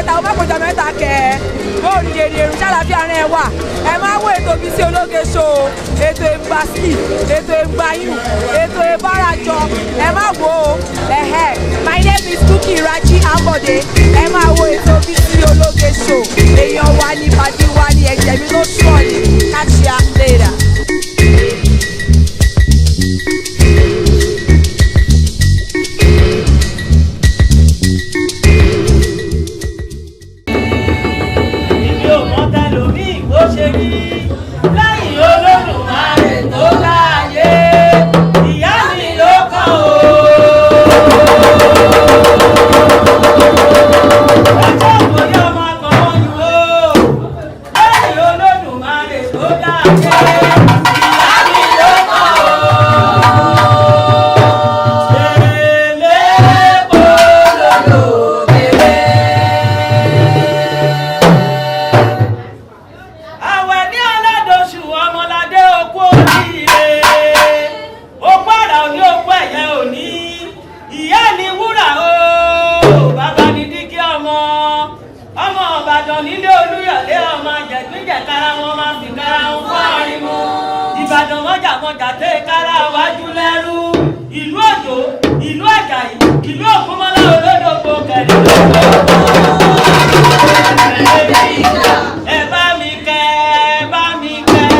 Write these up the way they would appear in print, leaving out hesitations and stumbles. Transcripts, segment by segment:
Mẹ́ta, ó má kọjọ mẹ́ta kẹ́. Bóòlù èrè èrò ṣàlàfíà rẹ̀ wà. Ẹ máa wo ètò Bísí Ológe Show, ètò ìgbàsí, ètò ìgbàyùn, ètò ìbárajọ. Ẹ má wo o. Ẹ̀hẹ́. My name is Bukky Raji Ambode. Ẹ máa wo ètò Bísí Ológe Show. Èèyàn wa ní pàdé wa ní ẹ̀jẹ̀ mi ló sọ̀ ní. Catch ya later. Èmi ò mọ tẹlòmíì bó ṣe rí lẹ́yìn Olódùmarè tó láàyè ìyá mi ló kàn ó. Ẹjọ́ òkòlì ọmọ àgbọ̀n yìí ó lẹ́yìn Olódùmarè tó láàyè ìyá mi ló kàn ó. Èlé polówó bèrè. Àwẹ̀ ní aládọ̀ṣù ọmọládé okú oríire, okú àrà òní, okú ẹ̀yẹ òní. Ìyá ni wúrà o, bàbá ni dígí ọmọ ọmọ Ìbàdàn nílé Olúyọ̀lé, ọmọ àjẹgbíjẹ kára wọn máa fi kára wọn fún arimu Ìbàdàn mọ́jàmọ́jà tẹ́ kára wájú lẹ́rú, ìlú Òjò, ìlú Àjàyí, ìlú Ògúnmọ́lá olódògbò kẹrin lóko. Ẹ bá mi kẹ́, ẹ bá mi kẹ́.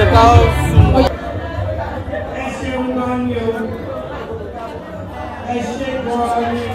Jẹ́ ká sùn. Ẹ ṣeun gan ni o, ẹ ṣe gan ni.